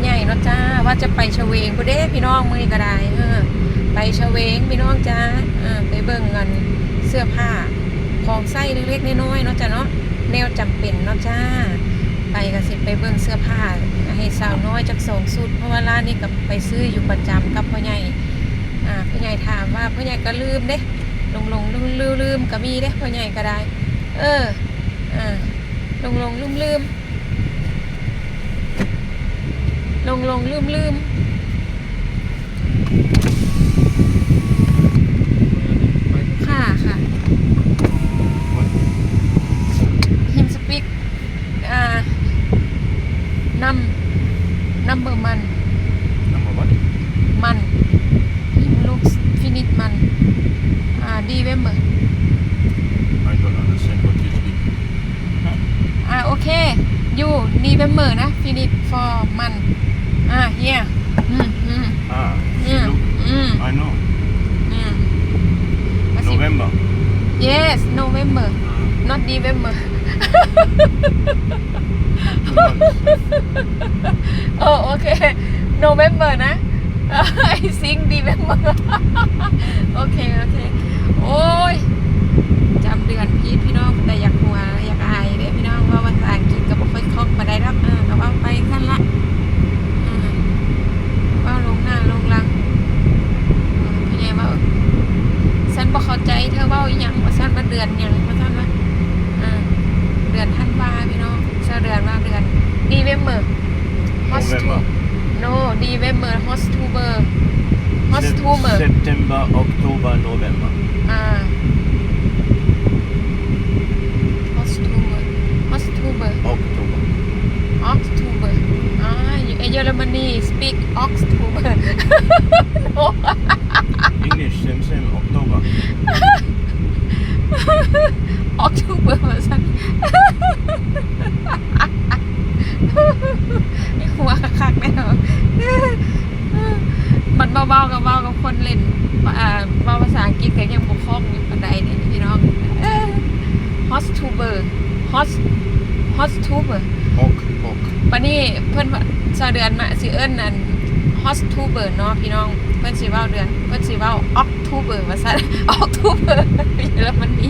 ໃຫຍ່ເນາະຈ້າ ວ່າຈະໄປຊະເວງພຸ້ນເດ້ພີ່ນ້ອງ ມື້ນີ້ກໍໄດ້ ເອີ ໄປຊະເວງພີ່ນ້ອງຈ້າ ເອີ ໄປເບິ່ງອັນເສື້ອຜ້າ ຂອງໃຊ້ເລັກໆນ້ອຍໆເນາະຈ້າເນາະ ແນວຈຳເປັນເນາະຈ້າ ໄປກໍຊິໄປເບິ່ງເສື້ອຜ້າໃຫ້ສາວນ້ອຍຈັກສອງຊຸດ ເພາະວ່າຮ້ານນີ້ກໍໄປຊື້ຢູ່ປະຈຳກັບພໍ່ໃຫຍ່ ອ່າ ພໍ່ໃຫຍ່ຖາມວ່າ ພໍ່ໃຫຍ່ກໍລືມເດ້ ຫຼົງໆລືມໆກໍມີເດ້ ພໍ່ໃຫຍ່ກໍໄດ້ ເອີ ອ່າ ຫຼົງໆລືມໆ ຫຼົງໆລືມໆ ຄ່າ ຄ່າ Him speak ອ່າ num number month. Number what? Month. Him looks finish month. ອ່າ November. I don't understand what you speak. ອ່າ ໂອເຄ ຢູ່ November ນະ finish for month. ອ່າ here. ອືມ ອືມ Ah, ອືມ look. ອືມ I know. ອືມ November. Yes, November. Ah. Not November. Two months. ໂອ ໂອເຄ November ນະ. I think November. ໂອເຄ ໂອເຄ ໂອ້ຍ ຈຳເດືອນຜິດພີ່ນ້ອງ ແຕ່ຢາກຫົວ ຢາກອາຍເດ້ພີ່ນ້ອງ ເວົ້າພາສາອັງກິດກໍບໍ່ຄ່ອຍຄ່ອງປານໃດດອກ ເອີ ກໍເວົ້າໄປຊັ້ນລະ ເອີ ເວົ້າລົງໜ້າລົງຫຼັງ ເອີ ພໍ່ໃຫຍ່ເວົ້າ ສັນບໍ່ເຂົ້າໃຈເທາເວົ້າອີ່ຫຍັງ ວ່າຊັ້ນ ວ່າເດືອນຫຍັງ ວ່າຊັ້ນວ່າ ເອີ ເດືອນທັນວາພີ່ນ້ອງ ຊາວເດືອນວ່າເດືອນ November. Hos-, November. No, November, Hostuber. Sep-, Hostuber. September, October, November. ອ່າ Hostuber, Hostuber. October. October. ອ່າ Germany speak October. No. English, same, same, October. October ວ່າຊັ້ນ ຫົວຄັກໆແນ່ນອນ ມັນເວົ້າໆກັບ ເວົ້າກັບຄົນຫຼິ້ນ ອ່າ ເວົ້າພາສາອັງກິດກໍຍັງບໍ່ຄ່ອງຢູ່ປານໃດເດ້ພີ່ນ້ອງ Hostuber. Hos-, Hostuber. ອອກ ອອກ ບາດນີ້ເພິ່ນວ່າ ຊາວເດືອນມາຊິເອີ້ນອັນ Hostuber ເນາະພີ່ນ້ອງ ເພິ່ນຊິເວົ້າເດືອນ ເພິ່ນຊິເວົ້າ October ວ່າຊັ້ນ October ເຢຍລະມະນີ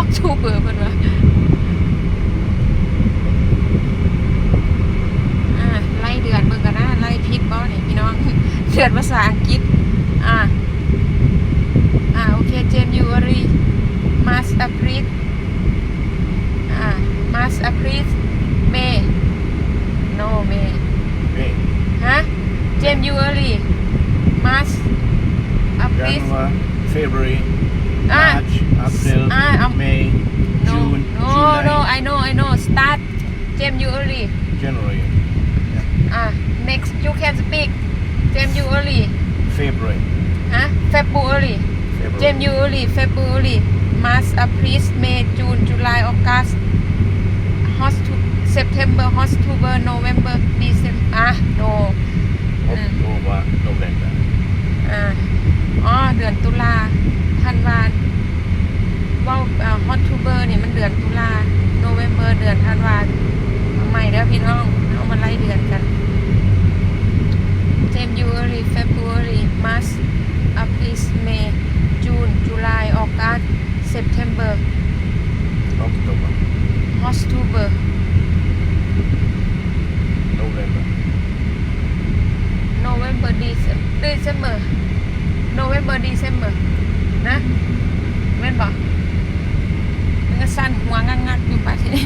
October ເພິ່ນວ່າ ອ່າ ໄລ່ເດືອນເບິ່ງກັນນະ ໄລ່ຜິດບໍ່ນີ້ພີ່ນ້ອງ ເດືອນພາສາອັງກິດ ອ່າ ອ່າ ໂອເຄ January, March, April. ອ່າ March, April, May. No, May. May. ຮະ? January, March, April. January, February, ອ່າ March, April, ອ່າ May, no, June, no, July. No, I know, I know. Start January. January. Yeah. ອ່າ next you can speak. January. February. ຮະ? February. February. January, February, March, April, May, June, July, August, Hostu-, September, October, November, December. ອ່າ no. ອືມ October, November. ອ່າ ອໍ ເດືອນຕຸລາ ທັນວາ ເວົ້າ ອ່າ October ນີ້ມັນເດືອນຕຸລາ November ເດືອນທັນວາ ເອົາໃໝ່ເດີພີ່ນ້ອງ ເຮົາມາໄລ່ເດືອນກັນ January, February, March, April, May, June, July, August, September, October, October, November, November, Decem-, December, November, December ນະ ແມ່ນບໍ່? ມັນກໍສັ່ນຫົວງັກໆຢູ່ບາດນີ້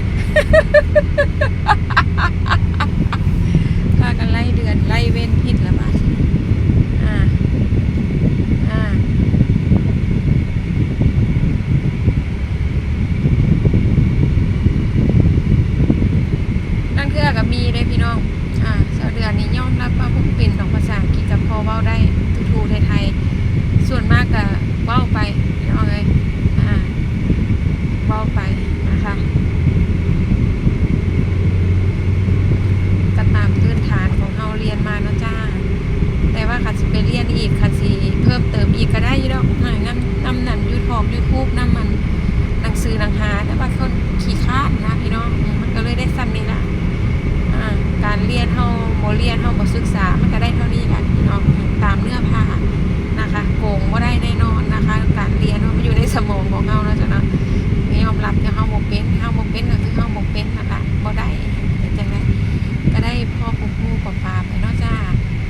ພາກັນໄລ່ເດືອນໄລ່ເວັນຜິດລະບາດນີ້ ອ່າ ອ່າ. ລາງເທື່ອກໍມີເດ້ພີ່ນ້ອງ ອ່າ ຊາວເດືອນນີ້ຍອມຮັບວ່າບໍ່ເປັນດອກພາສາອັງກິດ ກໍພໍເວົ້າໄດ້ ຖູໄທໆ ສ່ວນມາກກໍເວົ້າໄປພີ່ນ້ອງເອີຍ ອ່າ ເວົ້າໄປນະຄະ ກໍຕາມພື້ນຖານຂອງເຮົາລຽນມາເນາະຈ້າ ແຕ່ວ່າຄັນຊິໄປລຽນອີກ ຄັນຊິເພີ່ມເຕີມອີກກໍໄດ້ຢູ່ດອກ ນຳ ນຳນັ້ນ ຢູທູບ ຢູທູບ ນຳອັນ ໜັງສືໜັງຫາ ແຕ່ວ່າຄົນຂີ້ຄ້ານນະພີ່ນ້ອງ ມັນກໍເລີຍໄດ້ສ່ຳນີ້ລະ ອ່າ ຮຽນເຮົາບໍ່ຮຽນ ເຮົາບໍ່ສຶກສາ ມັນກະໄດ້ເທົ່ານີ້ແຫຼະພີ່ນ້ອງ ຕາມເນື້ອຜ້ານະຄະ ໂກງບໍ່ໄດ້ແນ່ນອນນະຄະ ການຮຽນເນາະ ມັນຢູ່ໃນສະໝອງຂອງເຮົາເນາະ ເຈົ້າເນາະ ຍອມຮັບ ເຮົາບໍ່ເປັນ ເຮົາບໍ່ເປັນກະຄືເຮົາບໍ່ເປັນຫັ້ນລະ ບໍ່ໄດ້ ເຮັດຈັ່ງໃດ ກະໄດ້ພໍປູ່ໆປາປາໄປເນາະຈ້າ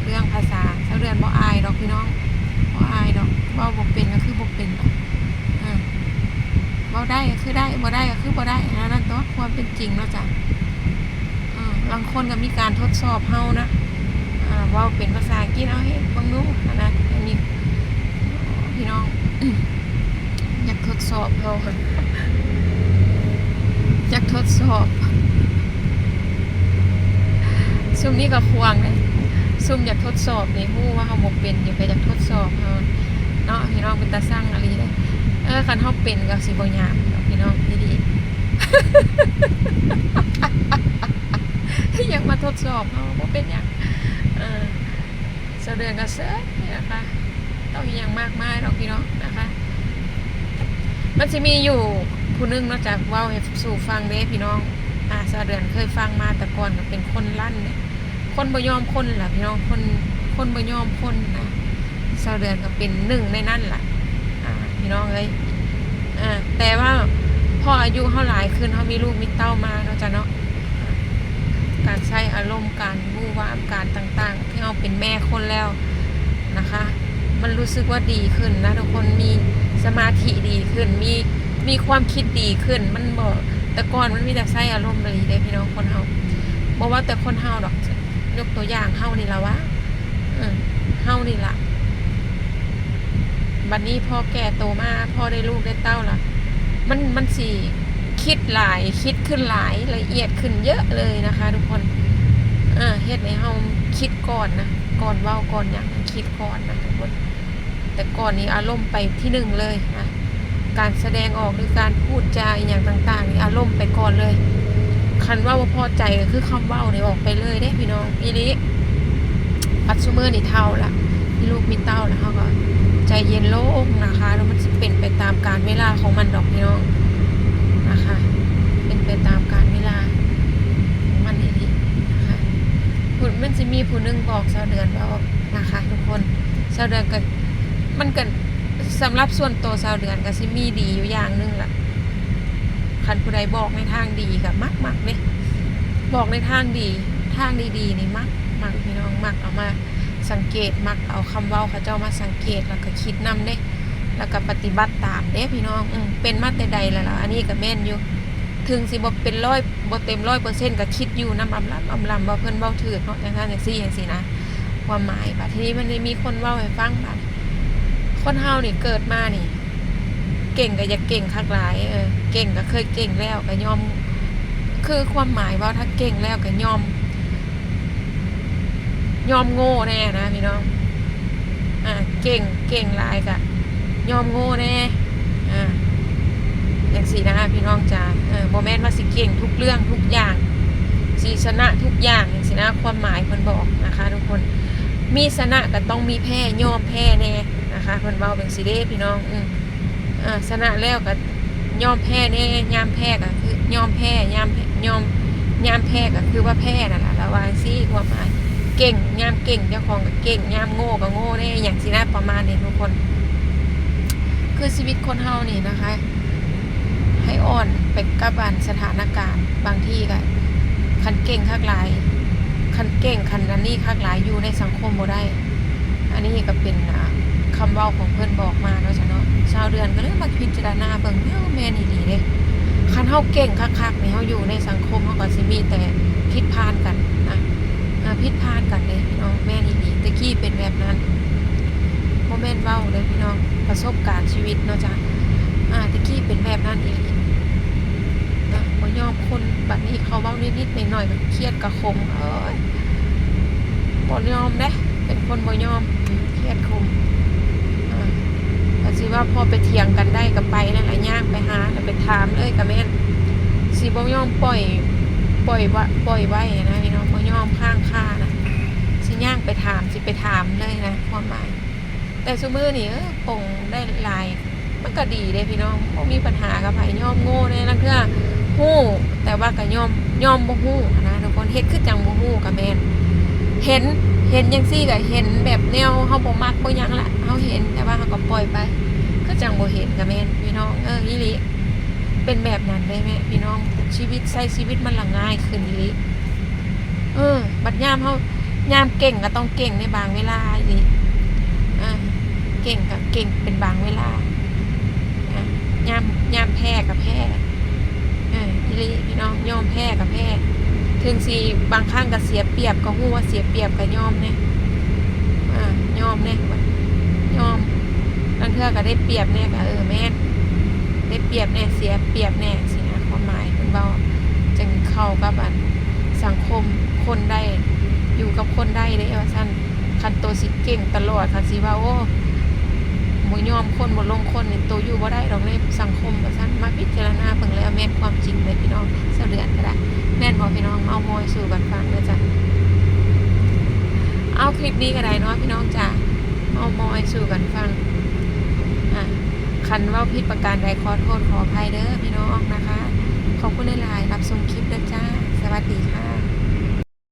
ເລື່ອງພາສາ ຊາວເດືອນບໍ່ອາຍດອກພີ່ນ້ອງ ບໍ່ອາຍດອກ ເວົ້າບໍ່ເປັນກະຄືບໍ່ເປັນ ເອີ ເວົ້າໄດ້ກະຄືໄດ້ ບໍ່ໄດ້ກະຄືບໍ່ໄດ້ ອັນນັ້ນຕົວະ ຄວາມເປັນຈິງເນາະຈ້າ ເອີ ລາງຄົນກະມີການທົດສອບເຮົານະ ເອີ ເວົ້າເປັນພາສາອັງກິດ ເອົາເຮັດເບິ່ງດູຫັ້ນນະ ອັນນີ້ ພີ່ນ້ອງ ຢາກທົດສອບເຮົາ ຢາກທົດສອບ ຊຸມນີ້ກະຂວາງເດ້ ຊຸມຢາກທົດສອບນີ້ ຮູ້ວ່າເຮົາບໍ່ເປັນຢູ່ ກະຢາກທົດສອບເຮົາເນາະ ພີ່ນ້ອງ ເປັນຕາຊັງອີ່ຫຼີເດ້ ເອີ ຄັນເຮົາເປັນກະຊິບໍ່ຍາກດອກພີ່ນ້ອງ ອີ່ຫຼີ ຢາກມາທົດສອບເຮົາ ບໍ່ເປັນຫຍັງ ເອີ ສາວເດືອນກະເຊີຍນະຄະ ຕ້ອງອີ່ຫຍັງມາກມາຍດອກພີ່ນ້ອງນະຄະ ມັນຊິມີຢູ່ຜູ້ໜຶ່ງເນາະ ຈະເວົ້າໃຫ້ສູ່ຟັງເດ້ພີ່ນ້ອງ ອາ ສາວເດືອນເຄີຍຟັງມາ ແຕ່ກ່ອນກະເປັນຄົນລັ່ນເດ້ ຄົນບໍ່ຍອມຄົນລະພີ່ນ້ອງ ຄົນ ຄົນບໍ່ຍອມຄົນນະ ສາວເດືອນກະເປັນໜຶ່ງໃນນັ້ນລະ ອາ ພີ່ນ້ອງເອີຍ ອາ ແຕ່ວ່າພໍອາຍຸເຮົາຫຼາຍຂຶ້ນ ເຮົາມີລູກມີເຕົ້າມາເນາະ ເຈົ້າເນາະ ການໃຊ້ອາລົມ ການວູ່ວາມ ການຕ່າງໆ ທີ່ເຮົາເປັນແມ່ຄົນແລ້ວນະຄະ ມັນຮູ້ສຶກວ່າດີຂຶ້ນນະທຸກຄົນ ມີສະມາທິດີຂຶ້ນ ມີ ມີຄວາມຄິດດີຂຶ້ນ ມັນບໍ່ ແຕ່ກ່ອນມັນມີແຕ່ໃຊ້ອາລົມອີ່ຫຼີເດ້ພີ່ນ້ອງ ຄົນເຮົາ ບໍ່ວ່າແຕ່ຄົນເຮົາດອກ ຍົກຕົວຢ່າງເຮົານີ້ລະຫວາ ເອີ ເຮົານີ້ລະ ບັດນີ້ພໍແກ່ໂຕມາ ພໍໄດ້ລູກໄດ້ເຕົ້າລະ ມັນ ມັນຊິຄິດຫຼາຍ ຄິດຂຶ້ນຫຼາຍ ລະອຽດຂຶ້ນເຍີະເລີຍນະຄະທຸກຄົນ ເອີ ເຮັດໃຫ້ເຮົາຄິດກ່ອນນະ ກ່ອນເວົ້າກ່ອນຫຍັງ ຄິດກ່ອນນະທຸກຄົນ ແຕ່ກ່ອນນີ້ອາລົມໄປທີໜຶ່ງເລີຍນະ ການສະແດງອອກ ຫຼື ການພູດຈາອີ່ຫຍັງຕ່າງໆນີ້ ອາລົມໄປກ່ອນເລີຍ ຄັນເວົ້າບໍ່ພໍໃຈກະຄືຄຳເວົ້ານີ້ອອກໄປເລີຍເດ້ພີ່ນ້ອງ ອີ່ຫຼີ ປັດຊຸມື້ນີ້ເຖົ້າລະ ມີລູກມີເຕົ້າລະ ເຮົາກະໃຈເຢັນລົງນະຄະ ແລ້ວມັນຊິເປັນໄປຕາມການເວລາຂອງມັນດອກພີ່ນ້ອງນະຄະ ເປັນໄປຕາມການເວລາຂອງມັນອີ່ຫຼີນະຄະ ພຸ້ນ ມັນຊິມີຜູ້ໜຶ່ງບອກສາວເດືອນເວົ້ານະຄະທຸກຄົນ ສາວເດືອນກະ ມັນກະ ສຳລັບສ່ວນໂຕສາວເດືອນກະຊິມີດີຢູ່ຢ່າງໜຶ່ງລະ ຄັນຜູ້ໃດບອກໃນທາງດີກະມັກ ມັກເດ້ ບອກໃນທາງດີ ທາງດີໆນີ້ມັກ ມັກພີ່ນ້ອງ ມັກເອົາມາສັງເກດ ມັກເອົາຄຳເວົ້າເຂົາເຈົ້າມາສັງເກດ ລະກະຄິດນຳເດ້ ລະກະປະຕິບັດຕາມເດ້ພີ່ນ້ອງ ເປັນມາແຕ່ໃດລະລະ ອັນນີ້ກະແມ່ນຢູ່ ເຖິງຊິບໍ່ເປັນຮ້ອຍ ບໍ່ເຕັມຮ້ອຍເປີເຊັນ ກະຄິດຢູ່ນຳອຳລຳອຳລຳວ່າເພິ່ນເວົ້າຖືກເນາະ ຈັ່ງຊັ້ນຈັ່ງຊີ້ ຈັ່ງຊີ້ນະ ຄວາມໝາຍ ບາດທີນີ້ມັນໄດ້ມີຄົນເວົ້າໃຫ້ຟັງ ບາດ ຄົນເຮົານີ້ເກີດມານີ້ ເກັ່ງກະຢາກເກັ່ງຄັກຫຼາຍ ເອີ ເກັ່ງກະເຄີຍເກັ່ງແລ້ວ ກະຍອມ ຄືຄວາມໝາຍເວົ້າ ຖ້າເກັ່ງແລ້ວກະຍອມ ຍອມໂງ່ແນ່ນະພີ່ນ້ອງ ອາ ເກັ່ງ ເກັ່ງຫຼາຍກະຍອມໂງ່ແນ່ ອາ ຈັ່ງຊີ້ນະພີ່ນ້ອງຈ໋າ ເອີ ບໍ່ແມ່ນວ່າຊິເກັ່ງທຸກເລື່ອງທຸກຢ່າງ ຊິຊະນະທຸກຢ່າງຈັ່ງຊີ້ນະ ຄວາມໝາຍເພິ່ນບອກນະຄະທຸກຄົນ ມີຊະນະກະຕ້ອງມີແພ້ ຍອມແພ້ແນ່ນະຄະ ເພິ່ນເວົ້າຈັ່ງຊີ້ເດ້ພີ່ນ້ອງ ເອີ ຊະນະແລ້ວກະຍອມແພ້ແນ່ ຍາມແພ້ກະຄືຍອມແພ້ ຍາມ ຍອມ ຍາມແພ້ກະຄືວ່າແພ້ນັ້ນລະ ລາວວ່າຈັ່ງຊີ້ ຄວາມໝາຍ ເກັ່ງ ຍາມເກັ່ງເຈົ້າຂອງກະເກັ່ງ ຍາມໂງ່ກະໂງ່ແນ່ ອີ່ຫຍັງຊີ້ນະ ປະມານນີ້ທຸກຄົນ ຄືຊີວິດຄົນເຮົານີ້ນະຄະ ໃຫ້ອ່ອນໄປກັບອັນສະຖານະການ ບາງທີກະ ຄັນເກັ່ງຄັກຫຼາຍ ຄັນເກັ່ງ ຄັນອັນນີ້ຄັກຫຼາຍ ຢູ່ໃນສັງຄົມບໍ່ໄດ້ ອັນນີ້ກະເປັນ ອາ ຄຳເວົ້າຂອງເພິ່ນບອກມາເນາະ ຊາວເດືອນກະເລີຍມາພິຈາລະນາເບິ່ງ ເອີ ແມ່ນອີ່ຫຼີເດ້ ຄັນເຮົາເກັ່ງຄັກໆນີ້ ເຮົາຢູ່ໃນສັງຄົມ ເຮົາກະຊິມີແຕ່ຜິດຜ່ານກັນນະ ເອີ ຜິດຜ່ານກັນເດ້ພີ່ນ້ອງ ແມ່ນອີ່ຫຼີ ແຕ່ກີ້ເປັນແບບນັ້ນ ບໍ່ແມ່ນເວົ້າເດີພີ່ນ້ອງ ປະສົບການຊີວິດເນາະຈ໋າ ອາ ແຕ່ກີ້ເປັນແບບນັ້ນອີ່ຫຼີ ນະ ບໍ່ຍອມຄົນ ບາດນີ້ເຂົາເວົ້ານິດໆໜ້ອຍໆ ກະຄຽດກະຂົງ ເອີຍ ບໍ່ຍອມເດ້ ເປັນຄົນບໍ່ຍອມ ຄຽດຂົງ ອາ ກະຊິວ່າພໍໄປຖຽງກັນໄດ້ກະໄປນັ້ນລະ ຍ່າງໄປຫາ ລະໄປຖາມເລີຍ ກະແມ່ນ ຊິບໍ່ຍອມປ່ອຍ ປ່ອຍວະ ປ່ອຍໄວ້ຫັ້ນນະພີ່ນ້ອງ ບໍ່ຍອມຄ້າງຄານະ ຊິຍ່າງໄປຖາມ ຊິໄປຖາມເລີຍຫັ້ນນະ ຄວາມໝາຍ ແຕ່ຊຸມື້ນີ້ ເອີ ປົງໄດ້ຫຼາຍ ມັນກະດີເດ້ພີ່ນ້ອງ ບໍ່ມີບັນຫາກັບໃຜ ຍອມໂງ່ແນ່ ລາງເທື່ອຮູ້ ແຕ່ວ່າກະຍອມ ຍອມບໍ່ຮູ້ຫັ້ນນະທຸກຄົນ ເຮັດຄືຈັ່ງບໍ່ຮູ້ກໍແມ່ນ ເຫັນ ເຫັນຈັ່ງຊີ້ກໍເຫັນແບບແນວເຮົາບໍ່ມັກບໍ່ຫຍັງລະ ເຮົາເຫັນ ແຕ່ວ່າເຮົາກໍປ່ອຍໄປ ຄືຈັ່ງບໍ່ເຫັນກໍແມ່ນ ພີ່ນ້ອງເອີຍ ອີ່ຫຼີ ເປັນແບບນັ້ນເດ້ແມ່ພີ່ນ້ອງ ຊີວິດ ໃຊ້ຊີວິດມັນລະງ່າຍຂຶ້ນອີ່ຫຼີ ເອີ ບັດຍາມເຮົາ ຍາມເກັ່ງກໍຕ້ອງເກັ່ງໃນບາງເວລາອີ່ຫຼີ ເອີ ເກັ່ງກໍເກັ່ງເປັນບາງເວລາ ຍາມ ຍາມແພ້ກໍແພ້ ເອີ ອີ່ຫຼີພີ່ນ້ອງ ຍອມແພ້ກໍແພ້ ເຖິງຊິບາງຄັ້ງກໍເສຍປຽບ ກໍຮູ້ວ່າເສຍປຽບກໍຍອມແດ່ ເອີ ຍອມແດ່ ຍອມ ລາງເທື່ອກໍໄດ້ປຽບແດ່ ກໍ ເອີ ແມ່ນ ໄດ້ປຽບແດ່ ເສຍປຽບແດ່ ຊີ້ນະ ຄວາມໝາຍເພິ່ນເວົ້າ ຈຶ່ງເຂົ້າກັບ ອັນ ສັງຄົມ ຄົນໄດ້ ຢູ່ກັບຄົນໄດ້ເດ້ ວ່າຊັ້ນ ຄັນໂຕຊິເກັ່ງຕະຫຼອດ ຄັນຊິວ່າ ໂອ້ ບໍ່ຍອມຄົນ ບໍ່ລົງຄົນນີ້ ໂຕຢູ່ບໍ່ໄດ້ດອກໃນສັງຄົມ ວ່າຊັ້ນ ມາພິຈາລະນາເບິ່ງແລ້ວ ແມ່ນຄວາມຈິງເລີຍພີ່ນ້ອງ ສາວເດືອນກໍໄດ້ ແມ່ນບໍ່ພີ່ນ້ອງ ເມົາມອຍສູ່ກັນຟັງເດີຈ້າ ເອົາ ຄລິບນີ້ກໍໄດ້ເນາະພີ່ນ້ອງຈ້າ ເມົາມອຍສູ່ກັນຟັງ ອ່າ ຄັນເວົ້າຜິດປະການໃດ ຂໍໂທດຂໍອະໄພເດີພີ່ນ້ອງນະຄະ.